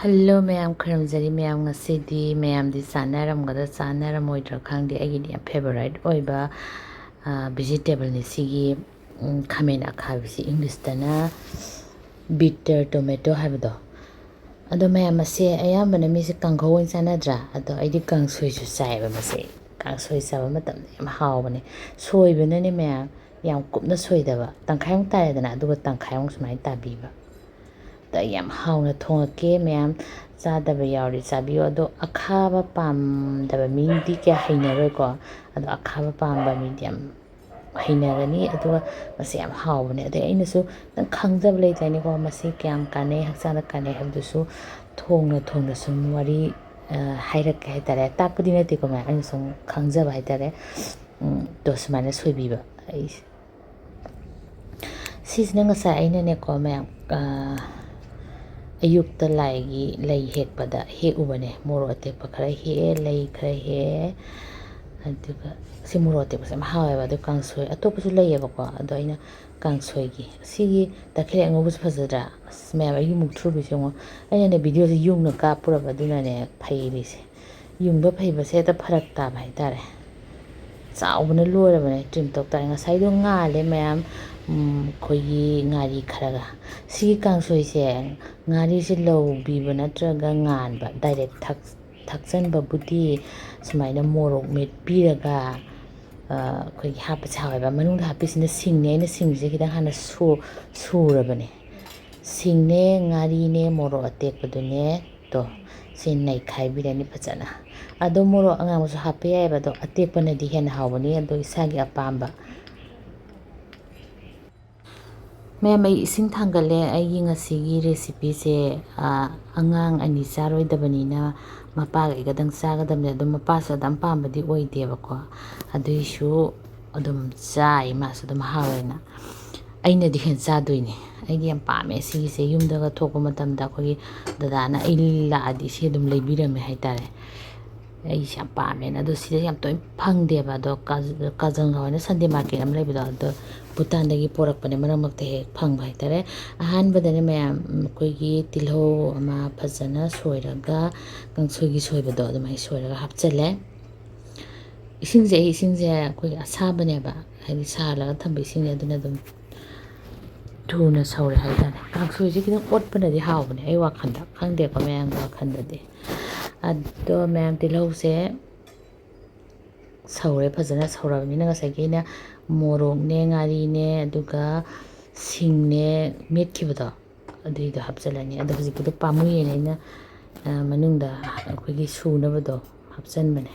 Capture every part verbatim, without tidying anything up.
Hello ꯃꯌꯥꯝ, ꯈꯨꯔꯨꯝꯖꯔꯤ ꯃꯌꯥꯝ꯫ ꯉꯁꯤꯗꯤ ꯃꯌꯥꯝꯗꯤ ꯆꯥꯅꯔꯝꯒꯗ꯭ꯔꯥ ꯆꯥꯅꯔꯝꯃꯣꯏꯗ꯭ꯔꯥ ꯈꯪꯗꯦ, ꯑꯩꯒꯤꯗꯤ ꯌꯥꯝ ꯐꯦꯕꯣꯔꯥꯏꯠ ꯑꯣꯏꯕ ꯚꯤꯖꯤꯇꯦꯕꯜꯅꯤ ꯁꯤꯒꯤ, ꯎꯝ, ꯈꯥꯃꯦꯟ ꯑꯈꯥꯕꯤꯁꯤ, ꯏꯪꯂꯤꯁꯇꯅ ꯕꯤꯇꯔ ꯇꯣꯃꯦꯇꯣ ꯍꯥꯏꯕꯗꯣ꯫ ꯑꯗꯣ ꯃꯌꯥꯝ, ꯃꯁꯦ ꯑꯌꯥꯝꯕꯅ ꯃꯤꯁꯦ ꯀꯥꯡꯍꯧ ꯑꯣꯏꯅ ꯆꯥꯅꯗ꯭ꯔꯥ? ꯑꯗꯣ ꯑꯩꯗꯤ ꯀꯥꯡꯁꯣꯏꯁꯨ ꯆꯥꯏꯌꯦꯕ ꯃꯁꯦ꯫ ꯀꯥꯡꯁꯣꯏ ꯆꯥꯕ ꯃꯇꯝꯗ ꯌꯥꯝ ꯍꯥꯎꯕꯅꯦ꯫ ꯁꯣꯏꯕꯅꯅꯦ ꯃꯌꯥꯝ, ꯌꯥꯝ ꯀꯨꯞꯅ ꯁꯣꯏꯗꯕ, ꯇꯪꯈꯥꯏꯃꯨꯛ ꯇꯥꯔꯦꯗꯅ, ꯑꯗꯨꯒ ꯇꯪꯈꯥꯏꯃꯨꯛ ꯁꯨꯃꯥꯏꯅ ꯇꯥꯕꯤꯕ꯫ ꯑꯗ ꯑꯩ ꯌꯥꯝ ꯍꯥꯎꯅ ꯊꯣꯡꯉꯛꯀꯦ ꯃꯌꯥꯝ, ꯆꯥꯗꯕ ꯌꯥꯎꯔꯗꯤ ꯆꯥꯕꯤꯌꯨ꯫ ꯑꯗꯣ ꯑꯈꯥꯕ ꯄꯥꯝꯗꯕ ꯃꯤꯗꯤ ꯀꯌꯥ ꯍꯩꯅꯔꯣꯏꯀꯣ꯫ ꯑꯗꯣ ꯑꯈꯥꯕ ꯄꯥꯝꯕ ꯃꯤꯗꯤ ꯌꯥꯝ ꯍꯩꯅꯒꯅꯤ꯫ ꯑꯗꯨꯒ ꯃꯁꯤ ꯌꯥꯝ ꯍꯥꯎꯕꯅꯦ꯫ ꯑꯗꯩ ꯑꯩꯅꯁꯨ ꯈꯤꯇꯪ ꯈꯪꯖꯕ ꯂꯩꯗꯥꯏꯅꯦꯀꯣ, ꯃꯁꯤ ꯀꯌꯥꯝ ꯀꯥꯟꯅꯩ, ꯍꯛꯆꯥꯡꯗ ꯀꯥꯟꯅꯩ ꯍꯥꯏꯕꯗꯨꯁꯨ ꯊꯣꯡꯅ ꯊꯣꯡꯅ ꯁꯨꯝ ꯋꯥꯔꯤ, ꯑ, ꯍꯥꯏꯔꯛꯀꯦ ꯍꯥꯏꯇꯥꯔꯦ꯫ ꯇꯥꯛꯄꯗꯤ ꯅꯠꯇꯦꯀꯣ ꯃꯌꯥꯝ, ꯑꯩꯅ ꯁꯨꯝ ꯈꯪꯖꯕ ꯍꯥꯏꯇꯥꯔꯦ꯫ ꯎꯝ, ꯇꯣ ꯁꯨꯃꯥꯏꯅ ꯁꯣꯏꯕꯤꯕ ꯑꯩꯁꯦ꯫ ꯁꯤꯁꯤꯅ ꯉꯁꯥꯏ ꯑꯩꯅꯅꯦꯀꯣ ꯃꯌꯥꯝ, ꯑ, ꯑꯌꯨꯛꯇ ꯂꯥꯏꯒꯤ ꯂꯩ ꯍꯦꯛꯄꯗ ꯍꯦꯛꯎꯕꯅꯦ꯫ ꯃꯣꯔꯣꯛ ꯑꯇꯦꯛꯄ ꯈꯔ ꯍꯦꯛꯑꯦ, ꯂꯩ ꯈꯔ ꯍꯦꯛꯑꯦ꯫ ꯑꯗꯨꯒ ꯁꯤ ꯃꯣꯔꯣꯛ ꯑꯇꯦꯛꯄꯁꯦ ꯌꯥꯝ ꯍꯥꯎꯋꯦꯕ꯫ ꯑꯗꯣ ꯀꯥꯡꯁꯣꯏ ꯑꯇꯣꯞꯄꯁꯨ ꯂꯩꯌꯦꯕꯀꯣ, ꯑꯗꯣ ꯑꯩꯅ ꯀꯥꯡꯁꯣꯏꯒꯤ ꯁꯤꯒꯤ ꯇꯈꯦꯜ ꯑꯉꯧꯕꯁꯦ ꯐꯖꯗ꯭ꯔꯥ? ꯑꯁ ꯃꯌꯥꯝ, ꯑꯩꯒꯤ ꯃꯨꯛꯊ꯭ꯔꯨꯕꯤꯁꯦ ꯌꯦꯡꯉꯣ꯫ ꯑꯩꯅꯅꯦ ꯚꯤꯗꯤꯑꯣꯁꯦ ꯌꯨꯡꯅ ꯀꯥꯞꯄꯨꯔꯕ, ꯑꯗꯨꯅꯅꯦ ꯐꯩꯔꯤꯁꯦ꯫ ꯌꯨꯡꯕ ꯐꯩꯕꯁꯦ ꯍꯦꯛꯇ ꯐꯔꯛ ꯇꯥꯕ ꯍꯥꯏꯇꯥꯔꯦ꯫ ꯆꯥꯎꯕꯅ ꯂꯣꯏꯔꯕꯅꯦ, ꯇ꯭ꯔꯤꯝ ꯇꯧ ꯇꯥꯔꯦ꯫ ꯉꯁꯥꯏꯗꯣ ꯉꯥꯜꯂꯦ ꯃꯌꯥꯝ, ꯎꯝ, ꯑꯩꯈꯣꯏꯒꯤ ꯉꯥꯔꯤ ꯈꯔꯒ꯫ ꯁꯤꯒꯤ ꯀꯥꯡꯁꯣꯏꯁꯦ ꯉꯥꯔꯤꯁꯦ ꯂꯧꯕꯤꯕ ꯅꯠꯇ꯭ꯔꯒ ꯉꯥꯟꯕ, ꯗꯥꯏꯔꯦꯛ ꯊꯥꯛ-, ꯊꯥꯛꯆꯟꯕꯕꯨꯗꯤ ꯁꯨꯃꯥꯏꯅ ꯃꯣꯔꯣꯛ ꯃꯦꯠꯄꯤꯔꯒ, ꯑ, ꯑꯩꯈꯣꯏꯒꯤ ꯍꯥꯞꯄꯁꯦ ꯍꯥꯎꯋꯦꯕ꯫ ꯃꯅꯨꯡꯗ ꯍꯥꯞꯄꯤꯁꯤꯅ ꯁꯤꯡꯅꯦ꯫ ꯑꯩꯅ ꯁꯤꯡꯁꯦ ꯈꯤꯇꯪ ꯍꯥꯟꯅ ꯁꯨ-, ꯁꯨꯔꯕꯅꯦ꯫ ꯁꯤꯡꯅꯦ, ꯉꯥꯔꯤꯅꯦ, ꯃꯣꯔꯣꯛ ꯑꯇꯦꯛꯄꯗꯨꯅꯦ꯫ ꯇꯣ, ꯁꯤ ꯅꯩꯈꯥꯏꯕꯤꯔꯅꯤ ꯐꯖꯅ꯫ ꯑꯗꯣ ꯃꯣꯔꯣꯛ ꯑꯉꯥꯡꯕꯁꯨ ꯍꯥꯞꯄ ꯌꯥꯏꯑꯕ, ꯑꯗꯣ ꯑꯇꯦꯛꯄꯅꯗꯤ ꯍꯦꯟꯅ ꯍꯥꯎꯕꯅꯤ, ꯑꯗꯣ ꯏꯁꯥꯒꯤ ꯑꯄꯥꯝꯕ꯫ ꯃꯌꯥꯝ, ꯑꯩ ꯏꯁꯤꯡ ꯊꯥꯡꯒꯠꯂꯦ꯫ ꯑꯩꯒꯤ ꯉꯁꯤꯒꯤ ꯔꯦꯁꯤꯄꯤꯁꯦ, ꯑ, ꯑꯉꯥꯡ ꯑꯅꯤ ꯆꯥꯔꯣꯏꯗꯕꯅꯤꯅ ꯃꯄꯥꯒ ꯑꯩꯒꯗꯪ ꯆꯥꯒꯗꯕꯅꯤ꯫ ꯑꯗꯨꯝ ꯃꯄꯥꯁꯨ ꯑꯗꯨꯝ ꯄꯥꯝꯕꯗꯤ ꯑꯣꯏꯗꯦꯕꯀꯣ, ꯑꯗꯨꯏꯁꯨ ꯑꯗꯨꯝ ꯆꯥꯏ, ꯃꯥꯁꯨ ꯑꯗꯨꯝ ꯍꯥꯎꯋꯦꯅ꯫ ꯑꯩꯅꯗꯤ ꯍꯦꯟꯅ ꯆꯥꯗꯣꯏꯅꯦ꯫ ꯑꯩꯗꯤ ꯌꯥꯝ ꯄꯥꯝꯃꯦ ꯁꯤꯒꯤꯁꯦ꯫ ꯌꯨꯝꯗꯒ ꯊꯣꯛꯄ ꯃꯇꯝꯗ ꯑꯩꯈꯣꯏꯒꯤ ꯗꯗꯥꯅ ꯑꯩ ꯂꯥꯛꯑꯗꯤ ꯁꯤ ꯑꯗꯨꯝ ꯂꯩꯕꯤꯔꯝꯃꯦ ꯍꯥꯏꯇꯥꯔꯦ꯫ ꯑꯩꯁꯦ ꯌꯥꯝ ꯄꯥꯝꯃꯦꯅ꯫ ꯑꯗꯣ ꯁꯤꯗ ꯌꯥꯝ ꯇꯣꯏꯅ ꯐꯪꯗꯦꯕ꯫ ꯑꯗꯣ ꯀꯥꯖ-, ꯀꯥꯖꯜꯒꯥꯎ ꯍꯥꯏꯅ ꯁꯟꯗꯦ ꯃꯥꯔꯀꯦꯠ ꯑꯃ ꯂꯩꯕꯗꯣ, ꯑꯗꯣ ꯚꯨꯇꯥꯟꯗꯒꯤ ꯄꯣꯔꯛꯄꯅꯦ, ꯃꯔꯛ ꯃꯔꯛꯇ ꯍꯦꯛ ꯐꯪꯕ ꯍꯥꯏꯇꯥꯔꯦ꯫ ꯑꯍꯥꯟꯕꯗꯅꯦ ꯃꯌꯥꯝ, ꯑꯩꯈꯣꯏꯒꯤ ꯇꯤꯜꯍꯧ ꯑꯃ ꯐꯖꯅ ꯁꯣꯏꯔꯒ, ꯀꯥꯡꯁꯣꯏꯒꯤ ꯁꯣꯏꯕꯗꯣ ꯑꯗꯨꯃꯥꯏꯅ ꯁꯣꯏꯔꯒ ꯍꯥꯞꯆꯤꯜꯂꯦ꯫ ꯏꯁꯤꯡꯁꯦ, ꯑꯩ ꯏꯁꯤꯡꯁꯦ ꯑꯩꯈꯣꯏꯒꯤ ꯑꯁꯥꯕꯅꯦꯕ, ꯍꯥꯏꯗꯤ ꯁꯥꯍꯜꯂꯒ ꯊꯝꯕ ꯏꯁꯤꯡꯅꯦ, ꯑꯗꯨꯅ ꯑꯗꯨꯝ ꯊꯨꯅ ꯁꯧꯔꯦ ꯍꯥꯏꯇꯥꯔꯦ꯫ ꯀꯥꯡꯁꯣꯏꯁꯦ ꯈꯤꯇꯪ ꯑꯣꯠꯄꯅꯗꯤ ꯍꯥꯎꯕꯅꯦ, ꯑꯩ ꯋꯥꯈꯜꯗ, ꯈꯪꯗꯦꯀꯣ ꯃꯌꯥꯝꯒꯤ ꯋꯥꯈꯜꯗꯗꯤ꯫ ꯑꯗꯣ ꯃꯌꯥꯝ, ꯇꯤꯜꯍꯧꯁꯦ ꯁꯧꯔꯦ, ꯐꯖꯅ ꯁꯧꯔꯕꯅꯤꯅ ꯉꯁꯥꯏꯒꯤ ꯑꯩꯅ ꯃꯣꯔꯣꯛꯅꯦ, ꯉꯥꯔꯤꯅꯦ, ꯑꯗꯨꯒ ꯁꯤꯡꯅꯦ ꯃꯦꯠꯈꯤꯕꯗꯣ, ꯑꯗꯨꯏꯗꯣ ꯍꯥꯞꯆꯤꯜꯂꯅꯤ꯫ ꯑꯗꯣ ꯍꯧꯖꯤꯛꯀꯤꯗꯣ ꯄꯥꯝꯃꯨꯏꯌꯦꯅ ꯑꯩꯅ, ꯑ, ꯃꯅꯨꯡꯗ ꯑꯩꯈꯣꯏꯒꯤ ꯁꯨꯅꯕꯗꯣ ꯍꯥꯞꯆꯤꯟꯕꯅꯦ꯫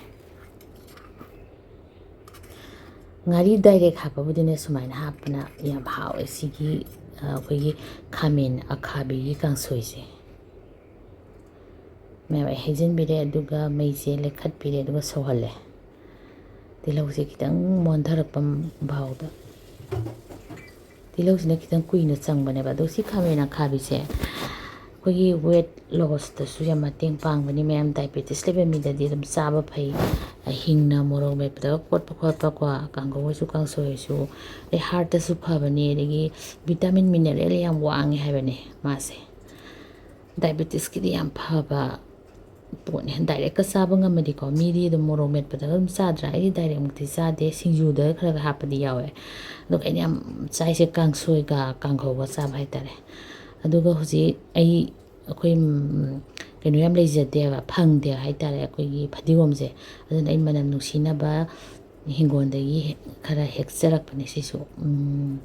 ꯉꯥꯔꯤ ꯗꯥꯏꯔꯦꯛ ꯍꯥꯞꯄꯕꯨꯗꯤꯅꯦ ꯁꯨꯃꯥꯏꯅ ꯍꯥꯞꯄꯅ ꯌꯥꯝ ꯍꯥꯎꯋꯦ ꯁꯤꯒꯤ, ꯑ, ꯑꯩꯈꯣꯏꯒꯤ ꯈꯥꯃꯦꯟ ꯑꯈꯥꯕꯤꯒꯤ ꯀꯥꯡꯁꯣꯏꯁꯦ꯫ ꯃꯌꯥꯝ ꯑꯩ ꯍꯩꯖꯤꯟꯕꯤꯔꯦ, ꯑꯗꯨꯒ ꯃꯩꯁꯦ ꯂꯩꯈꯠꯄꯤꯔꯦ, ꯑꯗꯨꯒ ꯁꯧꯍꯜꯂꯦ꯫ ꯇꯤꯜꯍꯧꯁꯦ ꯈꯤꯇꯪ ꯃꯣꯟꯊꯔꯛꯄ ꯐꯥꯎꯗ꯫ ꯇꯤꯜꯍꯧꯁꯤꯅ ꯈꯤꯇꯪ ꯀꯨꯏꯅ ꯆꯪꯕꯅꯦꯕ꯫ ꯑꯗꯣ ꯁꯤ ꯈꯥꯃꯦꯟ ꯑꯈꯥꯕꯤꯁꯦ ꯑꯩꯈꯣꯏꯒꯤ weight lossꯇꯁꯨ ꯌꯥꯝ ꯃꯇꯦꯡ ꯄꯥꯡꯕꯅꯤ꯫ ꯃꯌꯥꯝ diabetes ꯂꯩꯕ ꯃꯤꯗꯗꯤ ꯑꯗꯨꯝ ꯆꯥꯕ ꯐꯩ꯫ ꯍꯤꯡꯅ ꯃꯣꯔꯣꯛ ꯃꯦꯠꯄꯗꯒ ꯀꯣꯠꯄ ꯈꯣꯠꯄꯀꯣ, ꯀꯥꯡꯍꯧ ꯑꯣꯏꯔꯁꯨ ꯀꯥꯡꯁꯣꯏ ꯑꯣꯏꯔꯁꯨ꯫ ꯑꯗꯩ heartꯇꯁꯨ ꯐꯕꯅꯤ, ꯑꯗꯒꯤ vitamin mineral ꯌꯥꯝ ꯋꯥꯡꯉꯦ ꯍꯥꯏꯕꯅꯦ ꯃꯥꯁꯦ꯫ Diabetesꯀꯤꯗꯤ ꯌꯥꯝ ꯐꯕ ꯄꯣꯠꯅꯦ꯫ Directꯀ ꯆꯥꯕ ꯉꯝꯃꯗꯤꯀꯣ, ꯃꯤꯗꯤ ꯑꯗꯨꯝ ꯃꯣꯔꯣꯛ ꯃꯦꯠꯄꯗꯒ ꯑꯗꯨꯝ ꯆꯥꯗ꯭ꯔꯥ? ꯑꯩꯗꯤ directꯃꯛꯇꯤ ꯆꯥꯗꯦ, ꯁꯤꯡꯖꯨꯗ ꯈꯔ ꯈꯔ ꯍꯥꯞꯄꯗꯤ ꯌꯥꯎꯋꯦ꯫ ꯑꯗꯨꯒ ꯑꯩꯅ ꯌꯥꯝ ꯆꯥꯏꯁꯦ ꯀꯥꯡꯁꯣꯏꯒ ꯀꯥꯡꯍꯧꯒ ꯆꯥꯕ ꯍꯥꯏꯇꯥꯔꯦ꯫ ꯑꯗꯨꯒ ꯍꯧꯖꯤꯛ ꯑꯩ, ꯑꯩꯈꯣꯏ, ꯎꯝ, ꯀꯩꯅꯣ ꯌꯥꯝ ꯂꯩꯖꯗꯦꯕ, ꯐꯪꯗꯦ ꯍꯥꯏꯇꯥꯔꯦ, ꯑꯩꯈꯣꯏꯒꯤ ꯐꯗꯤꯒꯣꯝꯁꯦ꯫ ꯑꯗꯨꯅ ꯑꯩ ꯃꯅꯝ ꯅꯨꯡꯁꯤꯅꯕ ꯍꯤꯡꯒꯣꯜꯗꯒꯤ ꯍꯦꯛ-, ꯈꯔ ꯍꯦꯛꯆꯔꯛꯄꯅꯦ ꯁꯤꯁꯨ꯫ ꯎꯝ,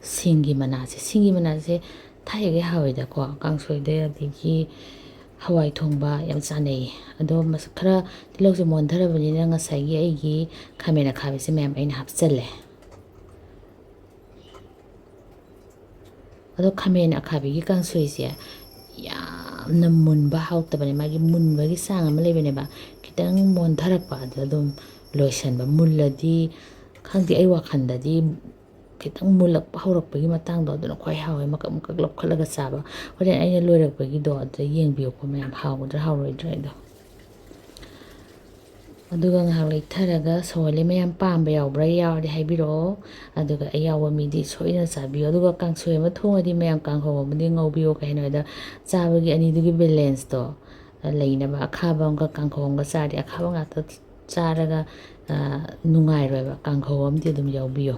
ꯁꯤꯡꯒꯤ ꯃꯅꯥꯁꯦ, ꯁꯤꯡꯒꯤ ꯃꯅꯥꯁꯦ ꯊꯥꯏꯅꯗꯒꯤ ꯍꯥꯎꯋꯦꯗꯀꯣ, ꯀꯥꯡꯁꯣꯏꯗ ꯑꯗꯒꯤ ꯍꯋꯥꯏ ꯊꯣꯡꯕ ꯌꯥꯝ ꯆꯥꯅꯩꯌꯦ꯫ ꯑꯗꯣ ꯃꯁ-, ꯈꯔ ꯇꯤꯜꯍꯧꯁꯦ ꯃꯣꯟꯊꯔꯕꯅꯤꯅ ꯉꯁꯥꯏꯒꯤ ꯑꯩꯒꯤ ꯈꯥꯃꯦꯟ ꯑꯈꯥꯕꯤꯁꯦ ꯃꯌꯥꯝ ꯑꯩꯅ ꯍꯥꯞꯆꯜꯂꯦ꯫ ꯑꯗꯣ ꯈꯥꯃꯦꯟ ꯑꯈꯥꯕꯤꯒꯤ ꯀꯥꯡꯁꯣꯏꯁꯦ ꯌꯥꯝꯅ ꯃꯨꯟꯕ ꯍꯥꯎꯇꯕꯅꯦ, ꯃꯥꯒꯤ ꯃꯨꯟꯕꯒꯤ ꯆꯥꯡ ꯑꯃ ꯂꯩꯕꯅꯦꯕ꯫ ꯈꯤꯇꯪ ꯃꯣꯟꯊꯔꯛꯄ ꯑꯗꯨꯗ ꯑꯗꯨꯝ ꯂꯣꯏꯁꯟꯕ꯫ ꯃꯨꯜꯂꯗꯤ, ꯈꯪꯗꯦ, ꯑꯩ ꯋꯥꯈꯜꯗꯗꯤ ꯈꯤꯇꯪ ꯃꯨꯜꯂꯛꯄ ꯍꯧꯔꯛꯄꯒꯤ ꯃꯇꯥꯡꯗꯣ ꯑꯗꯨꯅ ꯈ꯭ꯋꯥꯏ ꯍꯥꯎꯋꯦ, ꯃꯀꯛ ꯃꯀꯛ ꯂꯧꯈꯠꯂꯒ ꯆꯥꯕ꯫ ꯍꯣꯔꯦꯟ ꯑꯩꯅ ꯂꯣꯏꯔꯛꯄꯒꯤꯗꯣ ꯑꯗꯨꯗ ꯌꯦꯡꯕꯤꯌꯨꯀꯣ ꯃꯌꯥꯝ, ꯍꯥꯎꯒꯗ꯭ꯔꯥ ꯍꯥꯎꯔꯣꯏꯗ꯭ꯔꯥ ꯍꯥꯏꯗꯣ꯫ ꯑꯗꯨꯒ ꯉꯥꯏꯍꯥꯛ ꯂꯩꯊꯔꯒ ꯁꯧꯍꯜꯂꯦ꯫ ꯃꯌꯥꯝ ꯄꯥꯝꯕ ꯌꯥꯎꯕ꯭ꯔꯥ? ꯌꯥꯎꯔꯗꯤ ꯍꯥꯏꯕꯤꯔꯛꯑꯣ꯫ ꯑꯗꯨꯒ ꯑꯌꯥꯎꯕ ꯃꯤꯗꯤ ꯁꯣꯏꯗꯅ ꯆꯥꯕꯤꯌꯨ꯫ ꯑꯗꯨꯒ ꯀꯥꯡꯁꯣꯏ ꯑꯃ ꯊꯣꯡꯉꯗꯤ ꯃꯌꯥꯝ ꯀꯥꯡꯍꯧ ꯑꯃꯗꯤ ꯉꯧꯕꯤꯌꯨ꯫ ꯀꯩꯒꯤꯅꯣ ꯍꯥꯏꯗ ꯆꯥꯕꯒꯤ ꯑꯅꯤꯗꯨꯒꯤ ꯕꯦꯂꯦꯟꯁꯇꯣ ꯂꯩꯅꯕ꯫ ꯑꯈꯥꯕ ꯑꯃꯒ ꯀꯥꯡꯍꯧ ꯑꯃꯒ ꯆꯥꯔꯗꯤ ꯑꯈꯥꯕ ꯉꯥꯛꯇ ꯆꯥꯔꯒ, ꯑ, ꯅꯨꯡꯉꯥꯏꯔꯣꯏꯕ꯫ ꯀꯥꯡꯍꯧ ꯑꯃꯗꯤ ꯑꯗꯨꯝ ꯌꯥꯎꯕꯤꯌꯨ꯫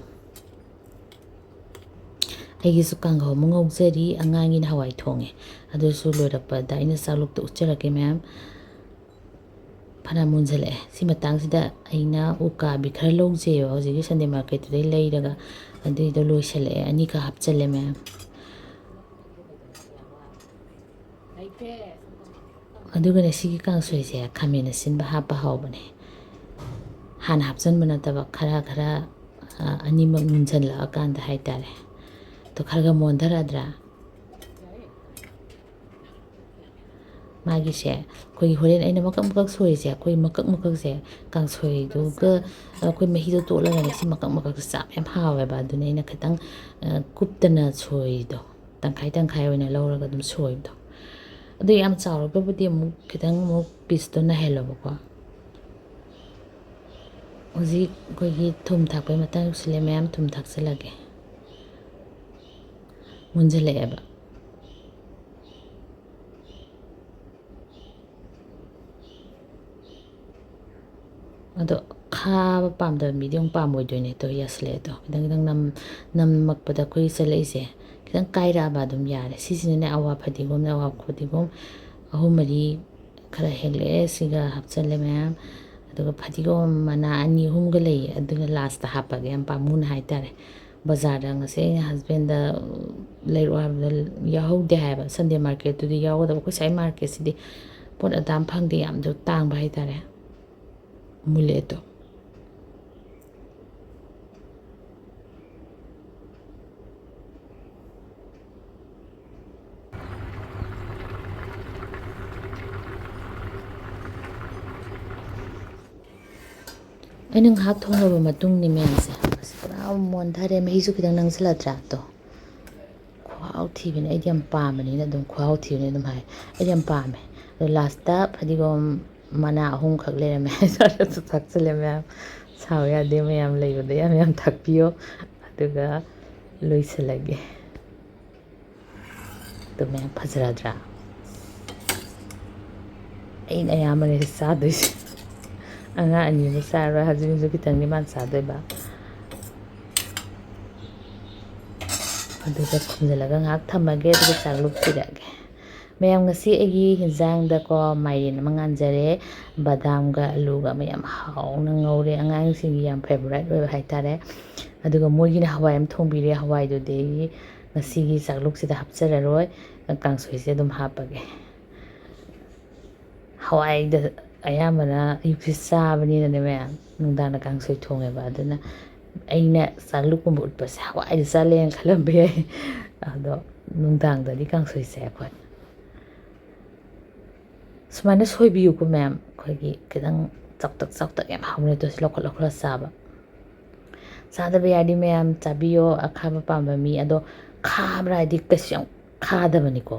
ꯑꯩꯒꯤꯁꯨ ꯀꯥꯡꯍꯧ ꯑꯃ ꯉꯧꯖꯔꯤ꯫ ꯑꯉꯥꯡꯒꯤꯅ ꯍꯋꯥꯏ ꯊꯣꯡꯉꯦ꯫ ꯑꯗꯨꯁꯨ ꯂꯣꯏꯔꯛꯄꯗ ꯑꯩꯅ ꯆꯥꯛꯂꯨꯛꯇ ꯎꯠꯆꯔꯛꯀꯦ ꯃꯌꯥꯝ꯫ ꯐꯅ ꯃꯨꯟꯁꯤꯜꯂꯛꯑꯦ꯫ ꯁꯤ ꯃꯇꯥꯡꯁꯤꯗ ꯑꯩꯅ ꯎꯀꯥꯕꯤ ꯈꯔ ꯂꯧꯖꯩꯕ ꯍꯧꯖꯤꯛꯀꯤ ꯁꯟꯗꯦ ꯃꯥꯔꯀꯦꯠꯇꯨꯗꯩ ꯂꯩꯔꯒ꯫ ꯑꯗꯨꯏꯗꯣ ꯂꯣꯏꯁꯤꯜꯂꯛꯑꯦ꯫ ꯑꯅꯤꯈꯛ ꯍꯥꯞꯆꯜꯂꯦ ꯃꯌꯥꯝ꯫ ꯑꯗꯨꯒꯅꯦ, ꯁꯤꯒꯤ ꯀꯥꯡꯁꯣꯏꯁꯦ ꯈꯥꯃꯦꯟ ꯑꯁꯤꯟꯕ ꯍꯥꯞꯄ ꯍꯥꯎꯕꯅꯦ꯫ ꯍꯥꯟꯅ ꯍꯥꯞꯆꯟꯕ ꯅꯠꯇꯕ, ꯈꯔ ꯈꯔ, ꯑ, ꯑꯅꯤꯃꯛ ꯃꯨꯟꯁꯤꯜꯂꯛꯑꯀꯥꯟꯗ ꯍꯥꯏꯇꯥꯔꯦ꯫ ꯑꯗꯣ ꯈꯔ ꯈꯔ ꯃꯣꯟꯊꯔꯛꯑꯗ꯭ꯔꯥ? ꯃꯥꯒꯤꯁꯦ ꯑꯩꯈꯣꯏꯒꯤ ꯍꯣꯔꯦꯟ ꯑꯩꯅ ꯃꯀꯛ ꯃꯀꯛ ꯁꯣꯏꯔꯤꯁꯦ, ꯑꯩꯈꯣꯏ ꯃꯀꯛ ꯃꯀꯛꯁꯦ ꯀꯥꯡꯁꯣꯏꯗꯨꯒ ꯑꯩꯈꯣꯏ ꯃꯍꯤꯗꯣ ꯇꯣꯠꯂꯒꯅꯦ, ꯁꯤ ꯃꯀꯛ ꯃꯀꯛꯁꯦ ꯆꯥꯕ ꯌꯥꯝ ꯍꯥꯎꯋꯦꯕ꯫ ꯑꯗꯨꯅ ꯑꯩꯅ ꯈꯤꯇꯪ, ꯑ, ꯀꯨꯞꯇꯅ ꯁꯣꯏꯔꯤꯗꯣ, ꯇꯪꯈꯥꯏ ꯇꯪꯈꯥꯏ ꯑꯣꯏꯅ ꯂꯧꯔꯒ ꯑꯗꯨꯝ ꯁꯣꯏꯕꯗꯣ꯫ ꯑꯗꯨ ꯌꯥꯝ ꯆꯥꯎꯔꯒꯕꯨꯗꯤ ꯑꯃꯨꯛ ꯈꯤꯇꯪ ꯑꯃꯨꯛ ꯄꯤꯁꯇꯣ ꯅꯥꯏꯍꯜꯂꯣꯕꯀꯣ꯫ ꯍꯧꯖꯤꯛ ꯑꯩꯈꯣꯏꯒꯤ ꯊꯨꯝ ꯊꯥꯛꯄꯩ ꯃꯇꯥꯡ ꯌꯧꯁꯤꯜꯂꯦ ꯃꯌꯥꯝ, ꯊꯨꯝ ꯊꯥꯛꯆꯤꯜꯂꯒꯦ꯫ ꯃꯨꯟꯖꯜꯂꯛꯑꯦꯕ꯫ ꯑꯗꯣ ꯈꯥꯕ ꯄꯥꯝꯗꯕ ꯃꯤꯗꯤ ꯑꯃꯨꯛ ꯄꯥꯝꯃꯣꯏꯗꯣꯏꯅꯦ꯫ ꯑꯗꯣ ꯌꯥꯁꯤꯜꯂꯛꯑꯦ꯫ ꯑꯗꯣ ꯈꯤꯇꯪ ꯈꯤꯇꯪ ꯅꯝ-, ꯅꯝꯃꯛꯄꯗ ꯑꯩꯈꯣꯏꯒꯤ ꯆꯠꯂꯛꯏꯁꯦ ꯈꯤꯇꯪ ꯀꯥꯏꯔꯛꯑꯕ ꯑꯗꯨꯝ ꯌꯥꯔꯦ꯫ ꯁꯤꯁꯤꯅꯅꯦ ꯑꯋꯥ ꯐꯗꯤꯒꯣꯝꯅꯦ, ꯑꯋꯥ ꯐꯗꯤꯒꯣꯝ ꯑꯍꯨꯝ ꯃꯔꯤ ꯈꯔ ꯍꯦꯛꯂꯛꯑꯦ꯫ ꯁꯤꯒ ꯍꯥꯞꯆꯜꯂꯦ ꯃꯌꯥꯝ꯫ ꯑꯗꯨꯒ ꯐꯗꯤꯒꯣꯝ ꯃꯅꯥ ꯑꯅꯤ ꯑꯍꯨꯝꯒ ꯂꯩꯌꯦ, ꯑꯗꯨꯅ ꯂꯥꯁꯇ ꯍꯥꯞꯄꯒꯦ, ꯌꯥꯝ ꯄꯥꯝꯃꯨꯅ ꯍꯥꯏꯇꯥꯔꯦ꯫ ꯕꯖꯥꯔꯗ ꯉꯁꯤ ꯑꯩꯅ ꯍꯁꯕꯦꯟꯗ ꯂꯩꯔꯛꯑꯣ ꯍꯥꯏꯕꯗ ꯌꯥꯎꯍꯧꯗꯦ ꯍꯥꯏꯕ꯫ ꯁꯟꯗꯦ ꯃꯥꯔꯀꯦꯠꯇꯨꯗꯤ ꯌꯥꯎꯒꯗꯕ꯫ ꯑꯩꯈꯣꯏ ꯁ꯭ꯋꯥꯏ ꯃꯥꯔꯀꯦꯠꯁꯤꯗꯤ ꯄꯣꯠ ꯑꯗꯥꯝ ꯐꯪꯗꯦ, ꯌꯥꯝꯁꯨ ꯇꯥꯡꯕ ꯍꯥꯏꯇꯥꯔꯦ꯫ ꯃꯨꯜꯂꯦ ꯑꯗꯣ꯫ ꯑꯩꯅ ꯉꯥꯏꯍꯥꯛ ꯊꯣꯡꯂꯕ ꯃꯇꯨꯡꯅꯤ ꯃꯌꯥꯝꯁꯦ꯫ ꯑꯁ, ꯄꯨꯔꯥ ꯃꯣꯟꯊꯔꯦ꯫ ꯃꯍꯤꯁꯨ ꯈꯤꯇꯪ ꯅꯪꯁꯤꯜꯂꯛꯇ꯭ꯔꯥ? ꯑꯗꯣ ꯈꯨꯍꯥꯎ ꯊꯤꯕꯅꯦ꯫ ꯑꯩꯗꯤ ꯌꯥꯝ ꯄꯥꯝꯕꯅꯤꯅ ꯑꯗꯨꯝ ꯈꯨꯍꯥꯎ ꯊꯤꯕꯅꯦ ꯑꯗꯨꯝ ꯍꯥꯏ꯫ ꯑꯩꯗꯤ ꯌꯥꯝ ꯄꯥꯝꯃꯦ꯫ ꯑꯗꯣ ꯂꯥꯁꯇ ꯐꯗꯤꯒꯣꯝ ꯃꯅꯥ ꯑꯍꯨꯝꯈꯛ ꯂꯩꯔꯝꯃꯦ꯫ ꯆꯥꯔꯁꯨ ꯊꯛꯆꯜꯂꯦ ꯃꯌꯥꯝ꯫ ꯁꯥꯎ ꯌꯥꯗꯦ ꯃꯌꯥꯝ, ꯂꯩꯕꯗ ꯌꯥꯝ ꯌꯥꯝ ꯊꯛꯄꯤꯌꯣ꯫ ꯑꯗꯨꯒ ꯂꯣꯏꯁꯤꯜꯂꯒꯦ꯫ ꯑꯗꯨ ꯃꯌꯥꯝ ꯐꯖꯔꯗ꯭ꯔꯥ? ꯑꯩꯅ ꯑꯌꯥꯝꯕꯅꯦ ꯆꯥꯗꯣꯏꯁꯦ꯫ ꯑꯉꯥꯡ ꯑꯅꯤ ꯑꯃ ꯆꯥꯔꯣꯏ, ꯍꯧꯖꯤꯛ ꯍꯧꯖꯤꯛ ꯈꯤꯇꯪꯗꯤ ꯃꯥꯅ ꯆꯥꯗꯣꯏꯕ꯫ ꯑꯗꯨꯒ ꯈꯨꯝꯖꯤꯜꯂꯒ ꯉꯥꯏꯍꯥꯛ ꯊꯝꯃꯒꯦ, ꯑꯗꯨꯒ ꯆꯥꯛ ꯂꯨꯞꯄꯤꯔꯛꯑꯒꯦ꯫ ꯃꯌꯥꯝ, ꯉꯁꯤ ꯑꯩꯒꯤ ꯍꯤꯟꯖꯥꯡꯗꯀꯣ ꯃꯥꯏꯔꯦꯟ ꯑꯃ ꯉꯥꯟꯖꯔꯦ, ꯕꯗꯥꯝꯒ ꯑꯂꯨꯒ ꯑꯃ ꯌꯥꯝ ꯍꯥꯎꯅ ꯉꯧꯔꯦ, ꯑꯉꯥꯡꯁꯤꯡꯒꯤ ꯌꯥꯝ favourite ꯑꯣꯏꯕ ꯍꯥꯏꯇꯥꯔꯦ꯫ ꯑꯗꯨꯒ ꯃꯣꯏꯒꯤꯅ ꯍꯋꯥꯏ ꯑꯃ ꯊꯣꯡꯕꯤꯔꯦ, ꯍꯋꯥꯏꯗꯨꯗꯤ ꯑꯩ ꯉꯁꯤꯒꯤ ꯆꯥꯛꯂꯨꯛꯁꯤꯗ ꯍꯥꯞꯆꯔꯔꯣꯏ, ꯀꯥꯡꯁꯣꯏꯁꯦ ꯑꯗꯨꯝ ꯍꯥꯞꯄꯒꯦ꯫ ꯍꯋꯥꯏꯗ ꯑꯌꯥꯝꯕꯅ ꯑꯌꯨꯛꯁꯦ ꯆꯥꯕꯅꯤꯅꯅꯦ ꯃꯌꯥꯝ, ꯅꯨꯡꯗꯥꯡꯗ ꯀꯥꯡꯁꯣꯏ ꯊꯣꯡꯉꯦꯕ꯫ ꯑꯗꯨꯅ ꯑꯩꯅ ꯆꯥꯛꯂꯨꯛꯀꯨꯝꯕ ꯎꯠꯄꯁꯦ ꯍꯋꯥꯏꯗ ꯆꯥ ꯂꯩꯔꯦꯅ ꯈꯜꯂꯝꯕ ꯌꯥꯏ꯫ ꯑꯗꯣ ꯅꯨꯡꯗꯥꯡꯗꯗꯤ ꯀꯥꯡꯁꯣꯏꯁꯦ ꯑꯩꯈꯣꯏ ꯁꯨꯃꯥꯏꯅ ꯁꯣꯏꯕꯤꯌꯨꯀꯣ ꯃꯌꯥꯝ, ꯑꯩꯈꯣꯏꯒꯤ ꯈꯤꯇꯪ ꯆꯥꯎꯇꯛ ꯆꯥꯎꯇꯛ ꯌꯥꯝ ꯍꯥꯎꯕꯅꯦ꯫ ꯑꯗꯨꯁꯨ ꯂꯧꯈꯠ ꯂꯧꯈꯠꯂ ꯆꯥꯕ꯫ ꯆꯥꯗꯕ ꯌꯥꯔꯗꯤ ꯃꯌꯥꯝ ꯆꯥꯕꯤꯌꯣ, ꯑꯈꯥꯕ ꯄꯥꯝꯕ ꯃꯤ꯫ ꯑꯗꯣ ꯈꯥꯕ꯭ꯔꯥ ꯍꯥꯏꯗꯤ ꯀꯩꯁꯨ ꯌꯥꯝ ꯈꯥꯗꯕꯅꯤꯀꯣ꯫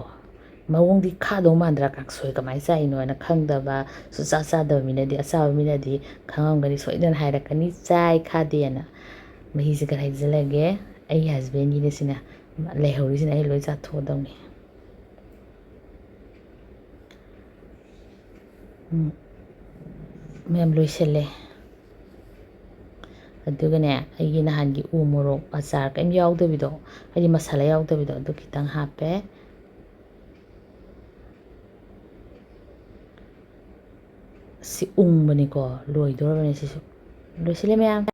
ꯃꯑꯣꯡꯗꯤ ꯈꯥꯗꯧ ꯃꯥꯟꯗ꯭ꯔꯥ, ꯀꯥꯡꯁꯣꯏ ꯀꯃꯥꯏꯅ ꯆꯥꯏꯅꯣ ꯍꯥꯏꯅ ꯈꯪꯗꯕ, ꯁꯨꯡꯆꯥ ꯆꯥꯗꯕ ꯃꯤꯅꯗꯤ, ꯑꯆꯥꯕ ꯃꯤꯅꯗꯤ ꯈꯪꯉꯝꯒꯅꯤ, ꯁꯣꯏꯗꯅ ꯍꯥꯏꯔꯛꯀꯅꯤ ꯆꯥꯏ ꯈꯥꯗꯦꯅ꯫ ꯃꯍꯤꯁꯦ ꯈꯔ ꯍꯩꯖꯤꯜꯂꯒꯦ꯫ ꯑꯩꯒꯤ husbandꯒꯤꯅꯦ ꯁꯤꯅ, ꯂꯩꯍꯧꯔꯤꯁꯤꯅ ꯑꯩ ꯂꯣꯏ ꯆꯥꯊꯣꯛꯑꯗꯧꯅꯤ꯫ ꯎꯝ, ꯃꯌꯥꯝ ꯂꯣꯏꯁꯤꯜꯂꯦ꯫ ꯑꯗꯨꯒꯅꯦ, ꯑꯩꯒꯤ ꯅꯍꯥꯟꯒꯤ ꯎ ꯃꯣꯔꯣꯛ ꯑꯆꯥꯔ ꯀꯔꯤꯝ ꯌꯥꯎꯗꯕꯤꯗꯣ, ꯍꯥꯏꯗꯤ ꯃꯁꯥꯂꯥ ꯌꯥꯎꯗꯕꯤꯗꯣ, ꯑꯗꯨ ꯈꯤꯇꯪ ꯍꯥꯞꯄꯦ꯫ ꯁꯤ ꯎꯪꯕꯅꯤꯀꯣ, ꯂꯣꯏꯗꯣꯔꯕꯅꯦ ꯁꯤꯁꯨ꯫ ꯂꯣꯏꯁꯤꯜꯂꯦ ꯃꯌꯥꯝ꯫